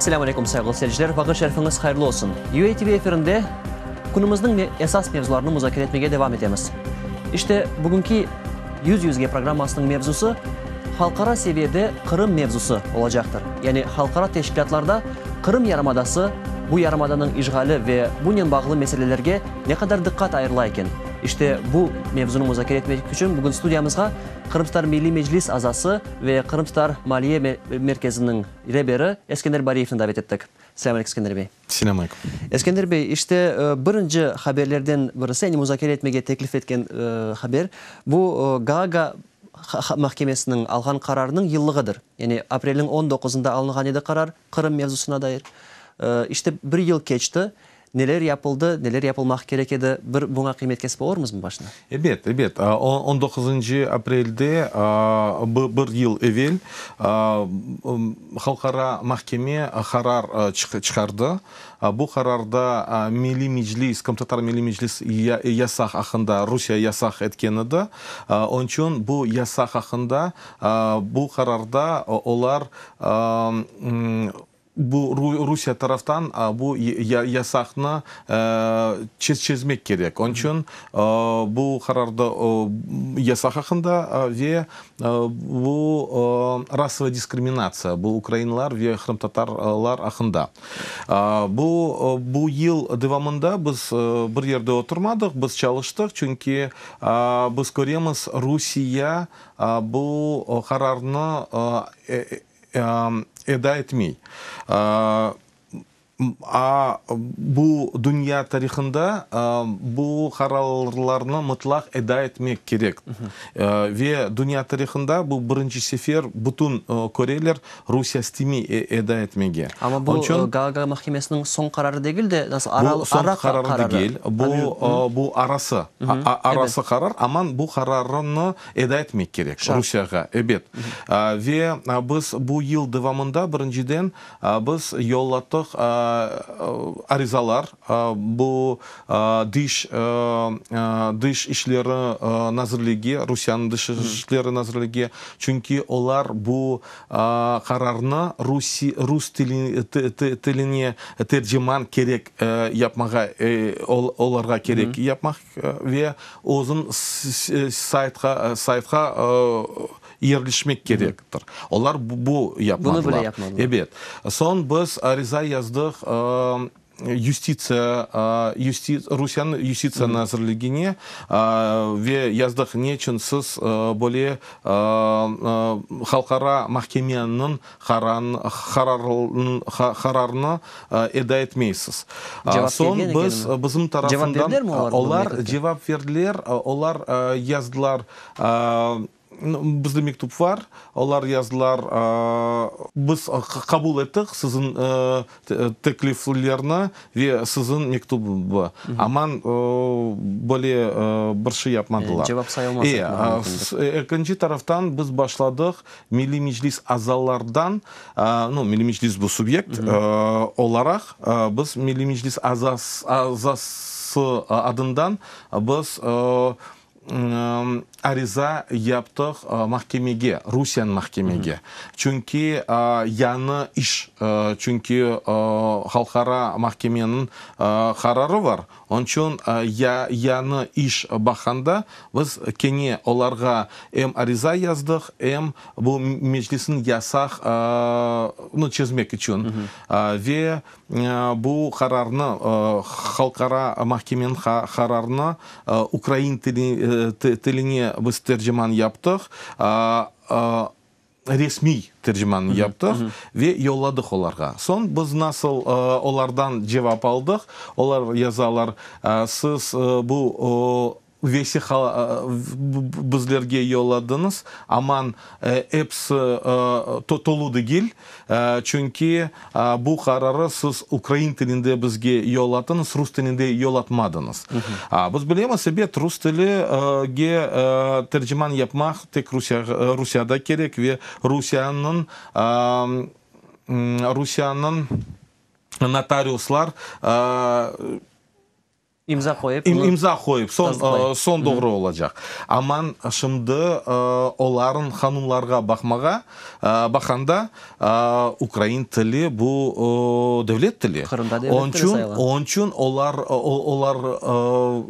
Selâm aleyküm, sayğılı seyirciler! Vaqıt şerifiñiz hayırlı olsun! UATV efirinde künümizniñ esas mevzularını muzakere etmege devam etemiz. İşte, bugünki Yüz yüzge programmasınıñ mevzusı halqara seviyede Qırım mevzusı olacaqtır. Yani halqara teşkilâtlarda Qırım yarımadası, bu yarımadanıñ işğali ve bunen bağlı meselelerge ne qadar diqqat ayırıla eken? İşte, bu mevzunı muzakere etmek içün bugün studiyamızğa Qırımtatar Milliy Meclis azası ve Qırımtatar Maliye Merkeziniñ reberi Eskender Bariyevni davet ettik. Selâm aleyküm, Eskender bey. Selâm aleyküm. Eskender bey, işte, birinci haberlerden birisi, yani muzakere etmege teklif etken haber, bu Gaaga mahkemesiniñ alğan qararınıñ yıllığıdır. Yani aprelniñ on doquzında alınğan edi qarar Qırım mevzusına dair. İşte, bir yıl keçti. Neler yapıldı, neler yapılmaq kerek edi, bir buña qıymet kesip olurmızmı başında? Ebet, ebet. On doquzıncı aprelde, bir yıl evel, Halqara mahkeme qarar çıqardı. Bu qararda Milliy Meclis, Qırımtatar Milliy Meclis yasaq aqqında, Rusiye yasaq etken edi. Onıñ içün bu yasaq aqqında bu qararda olar Bu Rusiye taraftan bu yasaqnı çezmek kerek. Onıñ içün bu qararda yasaq aqqında ve bu rasovaya diskriminatsiya, bu ukrainler ve qırımtatarlar aqqında. Bu bu yıl devamında biz bir yerde oturmadıq, biz çalıştıq, çünki biz köremiz, Rusiye bu qararnı eda etmey. A bu dünya tarihında bu qararlarnı mıtlaq eda etmek kerek. Ve dünya tarihında bu birinci sefer bütün köreler, Rusiye istemey eda etmege. Amma bu Gaaga mahkemesiniñ soñ qararı degil de, nasıl ara Bu soñ qararı degil, bu bu arası, arası qarar, aman bu qararnı Eda etmek kerek Rusiyağa, ebet. Ve biz bu yıl devamında, birinciden, biz yollatıq arizalar bu Dış dış işleri nazirligi, Rusiyanıñ Dış işleri nazirligi, çünki olar bu qararnı rus tiline terciman kerek yapmağa, olarğa kerek yapmaq Ve özün saytqa saytqa yerleşmek kerektir. Olar bu yapmadılar. Bunı bile yapmadılar. Ebet. Soñ biz ariza yazdıq yustitsiya Rusiyeniñ yustitsiya nazirligine ve yazdıq, ne içün siz böyle halqara mahkemeniñ qararını eda etmeysiz. Soñ biz, bizim tarafından, olar cevap berdiler, olar yazdılar, bizde mektüp bar, olar yazdılar, biz qabul ettik siziñ tekliflerni ve siziñ mektübi. Aman böyle bir şey yapmadılar. Cevap sayılmaz. Ekinci taraftan biz başladıq Milliy Meclis azalardan, nu, Milliy Meclis bu subyekt olaraq, biz Milliy Meclis azası adından biz ariza yaptıq mahkemege, Rusiyeniñ mahkemege. Çünki yañı iş, çünki halqara mahkemeniñ qararı bar. Onıñ içün yañı iş baqqanda biz kene olarğa em ariza yazdıq, em bu Meclisniñ yasağını çezmek içün ve bu qararnı, Halqara mahkemeniñ qararını ukrain tiline biz terciman yaptıq. Resmiy tercimanı yaptıq ve yolladıq olarğa. Soñ biz nasıl olardan cevap aldıq, olar yazalar, siz bu vesiqa bizlerge yolladıñız, aman episi tolu degil, çünki bu qararı siz ukrain tilinde bizge yolladıñız, rus tilinde yollatmadıñız. Biz bilemiz, ebet, rus tilige terciman yapmaq tek Rusiyada kerek ve Rusiyaniñ Rusiyaniñ notariuslar. İmza qoyıp, İmza qoyıp, soñ, soñ doğru olacaq. Aman şimdi olarnıñ qanunlarğa baqmağa, baqanda, ukrain tili bu devlet tili. Qırımda devlet tili sayıla. Onıñ içün olar, olar,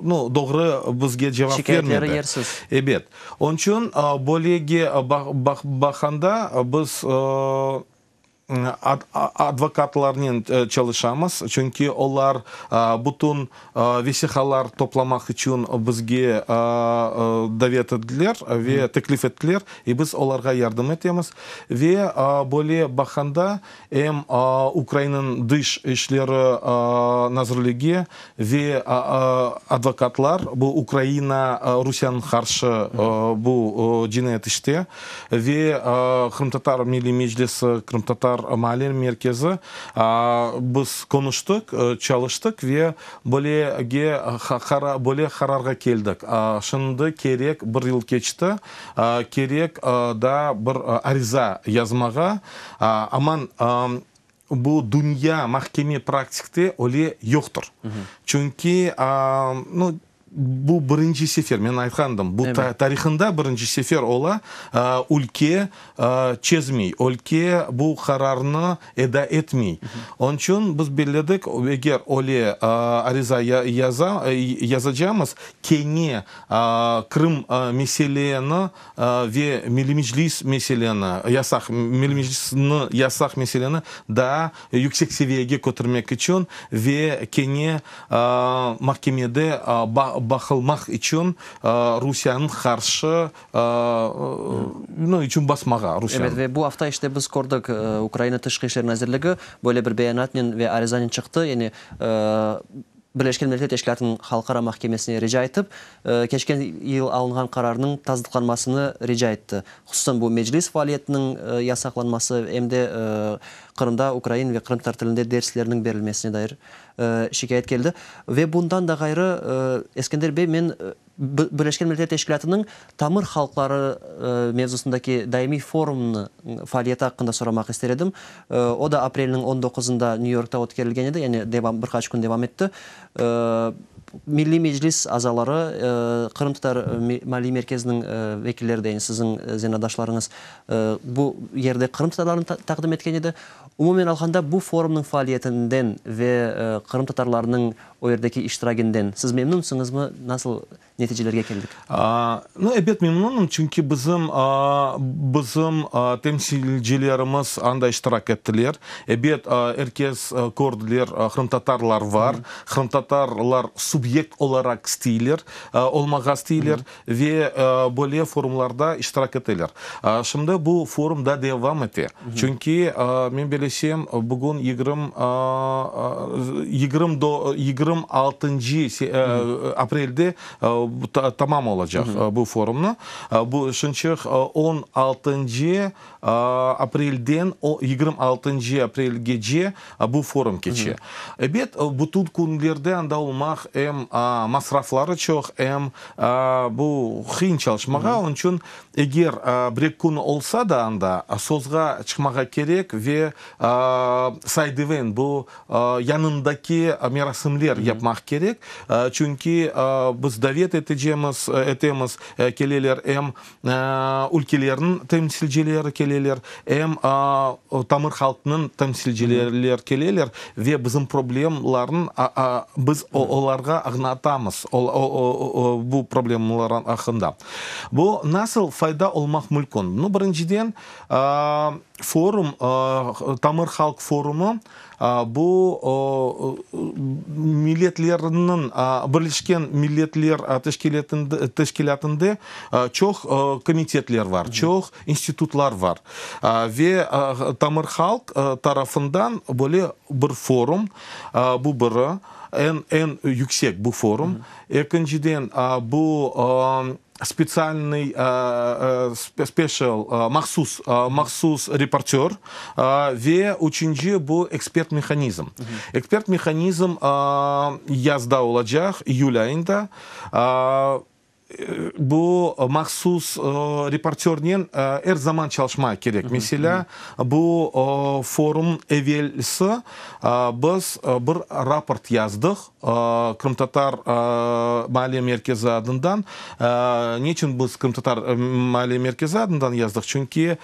nu, doğru bizge cevap bermedi. Şikâyetleri yersiz. Ebet. Onıñ içün böylege baqanda biz Advokatlarnen çalışamız, çünki olar bütün vesiqalar toplamaq içün bizge davet ettiler ve teklif ettiler, e biz olarğa yardım etemiz. Ve böyle baqqanda, em Ukrainanıñ Dış işleri nazirligi ve advokatlar, bu Ukraina Rusiyeniñ qarşı bu cinayet işte, Ve Qırımtatar Milliy Meclisi, Qırımtatar Maaliy Merkezi biz qonuştıq, çalıştıq ve böylege böyle qararğa keldik. Şimdi kerek, bir yıl keçti, kerek daa bir ariza yazmağa, aman bu dünya mahkeme praktikte öyle yoqtır. Çünki, nu, bu birinci sefer, men aytqandım, bu tarihında birinci sefer ola, ülke çezmey, ülke bu qararnı eda etmey. Onıñ içün biz belledik, eger öyle ariza yaza, yazacamız, kene Krım meseleni ve Milliy Meclis meseleni, yasaq, Milliy Meclisni yasaq meseleni daa yüksek seviyege kötürmek içün ve kene mahkemede baqılmaq içün Rusiyeniñ qarşı, nu, içün basmağa Rusiyeni. Evet, ve bu afta işte biz kördik, Ukraina Tışqı işler nazirligi böyle bir beyanatnen ve arizanen çıqtı, yani Birleşken Milletler Teşkilâtınıñ Halqara mahkemesine rica etip, keçken yıl alınğan qararnıñ tasdıqlanmasını rica etti. Hususan, bu Meclis faaliyetiniñ yasaqlanması, em de Qırımda ukrain ve qırımtatar tilinde derslerniñ berilmesine dair şikâyet keldi. Ve bundan da ğayrı, Eskender bey, men Birleşken Milletler Teşkilâtınıñ tamır halqları mevzusındaki daimiy forumnıñ faaliyeti aqqında soramaq ister edim. O da aprelniñ on doquzında Nyü-Yorkta ötkerilgen edi, yani devam, bir qaç kün devam etti. Milliy Meclis azaları, Qırımtatar Maliy Merkeziniñ vekilleri de, yani siziñ zenaatdaşlarıñız bu yerde qırımtatarlarnı taqdim etken edi. Umumen alğanda, bu forumnıñ faaliyetinden ve qırımtatarlarnıñ O yerdeki iştiraginden siz memnunsiñizmi? Nasıl neticelerge keldik? Nu, ebet memnunım, çünki bizim, bizim temsilcilerimiz anda iştirak ettiler. Ebet, er kes kördiler, qırımtatarlar var, qırımtatarlar subyekt olaraq isteyler, olmağa isteyler ve böyle forumlarda iştirak eteler. Şimdi bu forum da devam ete. Çünki men bilesem, bugün 26 aprelde tamam olacaq bu forumnı. Bu şınçıq 16 aprelden 26 aprelgece bu forum keçe. Ebet, bütün künlerde anda olmaq em masrafları çoq, em bu qıyın çalışmağa, onıñ içün eger bir-eki kün olsa da anda sozğa çıqmağa kerek ve side-event, bu yanındaki merasimler yapmaq kerek, çünki biz davet etecemiz, etemiz, keleler em ülkelerniñ temsilcileri keleler, em tamır halqnıñ temsilcileri keleler ve bizim problemlarnı biz olarğa añlatamız, bu problemlar aqqında. Bu nasıl fayda olmaq mümkün? Nu, birinciden, forum, tamır halq forumı, Bu milletlerniñ Birleşken Milletler Teşkilâtında çoq komitetler var, çoq institutlar var. Ve tamır halq tarafından böyle bir forum, bu biri, eñ eñ yüksek bu forum. Ekinciden, bu spetsialnıy, special, mahsus, mahsus reportör ve üçünci bu ekspert mehanizm. Ekspert mehanizm yazda olacaq, iyül ayında. Bu mahsus reportörnen er zaman çalışmaq kerek. Meselâ, bu forum evelsi biz bir raport yazdıq Qırımtatar Maaliy Merkezi adından. Neçün biz Qırımtatar Maaliy Merkezi adından yazdıq? Çünki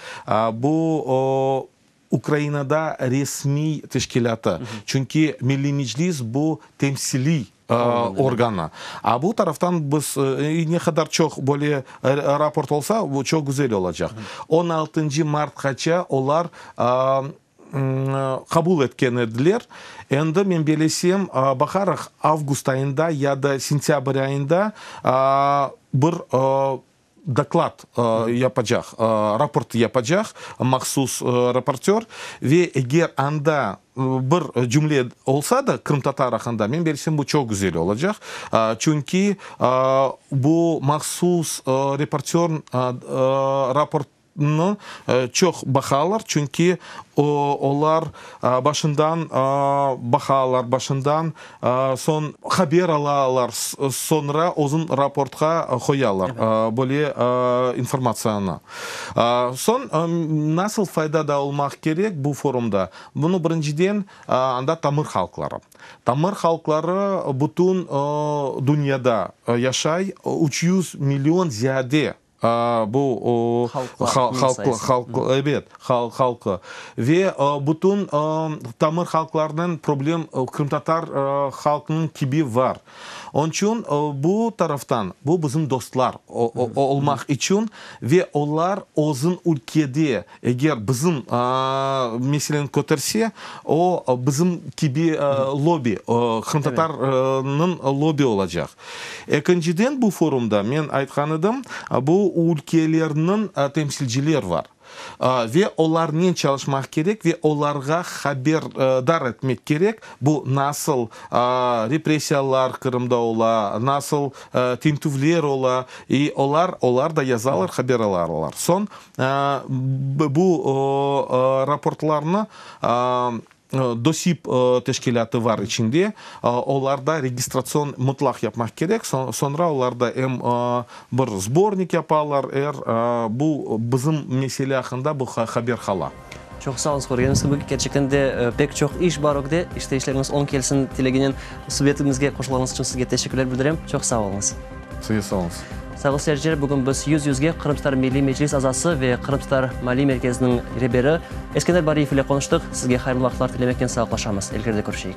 bu Ukrainada resmiy teşkilâtı, çünki Milliy Meclis bu temsiliy organı. A bu taraftan biz ne qadar çoq böyle raport olsa, bu çoq güzel olacaq. On altıncı martqaça olar qabul etken ediler. Endi men belesem, baqarıq, avgust ayında ya da sentâbr ayında bir doklad yapacaq, raport yapacaq mahsus raportör ve eger anda bir cümle olsa da qırımtatar aqqında, men belsem bu çoq güzel olacaq, çünki bu mahsus reportör raport nı çoq baqalar, çünki olar başından baqalar, başından soñ haber alalar, soñra özün raportqa qoyalar böyle informatsiyanı. Soñ nasıl fayda da olmaq kerek bu forumda? Bunı birinciden anda tamır halqları. Tamır halqları bütün dünyada yaşay, 300 million ziyade Bu halq, ebet, halqı. Ve bütün tamır halqlarnıñ problem qırımtatar halqınıñ kibi var. Onıñ içün bu taraftan bu bizim dostlar olmaq içün ve olar özün ülkede Eger bizim meseleni köterse, o, bizim kibi lobbi, qırımtatarnıñ lobbi olacaq. Ekinciden, bu forumda, men aytqan edim, bu ülkelerniñ temsilciler var. Ve olarnen çalışmaq kerek ve olarğa haberdar etmek kerek, bu nasıl repressiyalar Qırımda ola, nasıl tintüvler ola, i olar, olar da yazalar, haber alarlar. Soñ, Bu raportlarnı DOSİB teşkilâtı var içinde, olarda registratsion mıtlaq yapmaq kerek, soñra olarda em bir sbornik yapalar, er bu bizim mesele aqqında bu haber qala. Çoq sağ oluñız, körgenimiz kibi, kerçekten de pek çoq iş bar ögde. İşte, işleriñiz oñ kelsin tileginen subetimizge qoşulğanıñız içün sizge teşekkürler bildirem. Çoq sağ oluñız. Sizge sağ oluñız. Sayğılı seyirciler, bugün biz yüz-yüzge Qırımtatar Milliy Meclis azası ve Qırımtatar Maliy Merkeziniñ reberi Eskender Bariyev ile qonuştıq. Sizge hayırlı vaqıtlar tilemeknen sağlıqlaşamız. İlgeride körüşeyik.